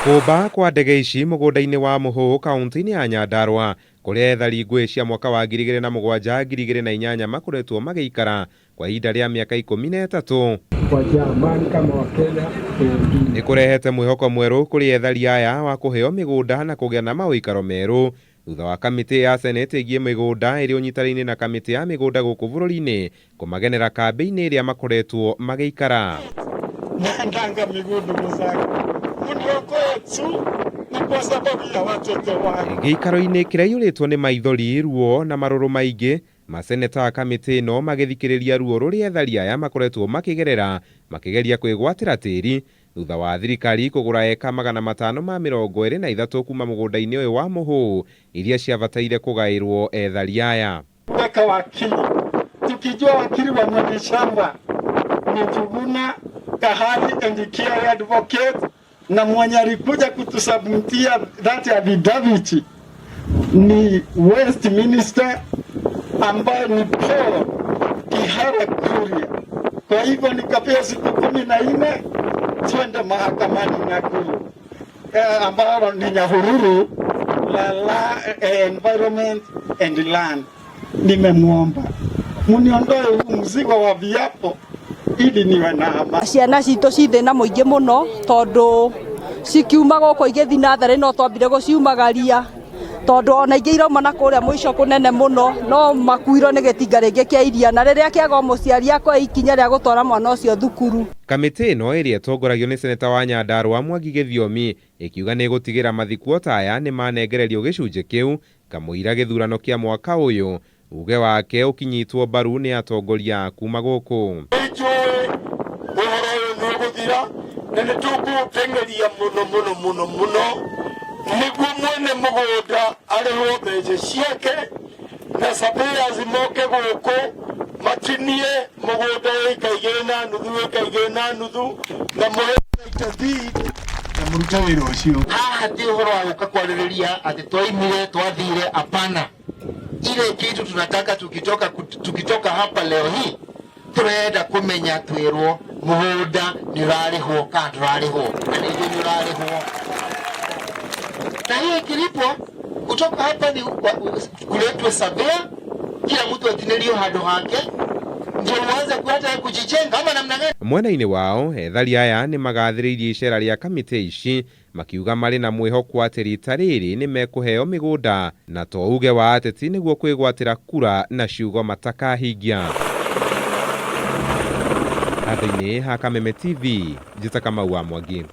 Kũmba kwa ndege ici mũgũnda-inĩ wa Mũhũũ kaunti-inĩ ya Nyandarua kũrĩa ethari ngũĩ cia mwaka wa 2007 2008 makoretwo magĩikara kwa ihinda rĩa mĩaka 13 Kwa amani kama Wakenya wengine. Nĩ kũrehete mwĩhoko mwerũ kũrĩ ethari aya wa kũheo mĩgũnda na kũgĩa na maũikaro merũ thutha wa kamĩtĩ ya senate ĩgiĩ mĩgũnda ĩrĩ ũnyitanĩire na kamĩtĩ ya mĩgũnda gũkũ bũrũri-inĩ kũmagenera kambĩ-inĩ ĩrĩa makoretwo magĩikara. Naendanga miguu, ndugu zangu, mniokoe tu, ni kwa sababu ya watoto wangu. Gĩikaro-inĩ kĩraiyũrĩtwo nĩ maithori, ruo na marũrũ maingĩ, maseneta a kamĩtĩ ĩno magĩthikĩrĩria ruo rũrĩa ethari aya makoretwo makĩgerera makĩgeria kwĩgwatĩra tĩri thutha wa thirikari kũgũra eka 523 kuma mũgũnda-inĩ ũyũ wa Mũhũũ iria ciabataire kũgaĩrwo ethari aya. Weka wakili, tukijua wakili wa mwenye shamba ni Njuguna Kahari and Kiari Advocate, na mwenye alikuja kutusubmitia that affidavit ni West Minister ambaye ni Paul Kihara Kuria. Kwa hivyo nikapewa siku 14 twende mahakamani Nakuru, ambalo ni Nyahururu la Environment and Land. Nimemwomba muniondoe huu mzigo wa viapo ili niwe na amani. Ciana citũ ci thĩna mũingĩ mũno tondũ cikiuma gũkũ igĩthiĩ natharĩ no twambire gũciumagaria tondũ ona ingĩ irauma na kũrĩa mũico kũnene mũno no makuirwo nĩ gĩtinga rĩngĩ kĩa iria na rĩrĩa kĩaga mũciari akoya ikinya rĩa gũtwara mwana ũcio thukuru. Kamĩtĩ ĩno ĩrĩa ĩtongoragio nĩ seneta wa Nyandarua Mwangi Gĩthiomi ĩkiuga nĩ ĩgũtigĩra mathikuota aya nĩ manengererio gĩcunjĩ kĩu kamũira gĩthurano kĩa mwaka ũyũ uge wake ũkinyitwo mbaru nĩ atongoria kuma gũkũ. Njũĩ ũhoro ũyũ nĩ ũgũthira na nĩ tũkũteng'eria mũno mũno mũno mũno nĩguo mwene mũgũnda arĩhwo mbeca ciake na surveyors moke gũkũ matinie mũgũnda ĩka 2.5, ĩka 2.5 na mũhe title deed na mũrute wĩra ũcio. Haha ti ũhoro wa gũka kwarĩrĩria atĩ twaimire twathire, hapana. Ile kitu tunataka tukitoka hapa leo hii turenda kumenya twirwo mũgũnda nĩ ũrarĩhwo kana ndũrarĩhwo, na nĩ ithuĩ nĩ ũrarĩhwo. Na hiyo ikilipwa kutoka hapa ni kuletwe surveyor, kila mtu atinĩrio handũ hake ndio uanze hata kujijenga ama namna gani? Mwena-inĩ wao ethari aya nĩ magathĩrĩirie icera rĩa kamĩtĩ ici makiuga marĩ na mwĩhoko atĩ rita rĩrĩ nĩ mekũheo mĩgũnda na to uge wa ateti nĩguo kwĩgwatĩra kura na ciugo matakahingia. Handũ-inĩ ha Kameme TV, njĩta Kamau wa Mwangi.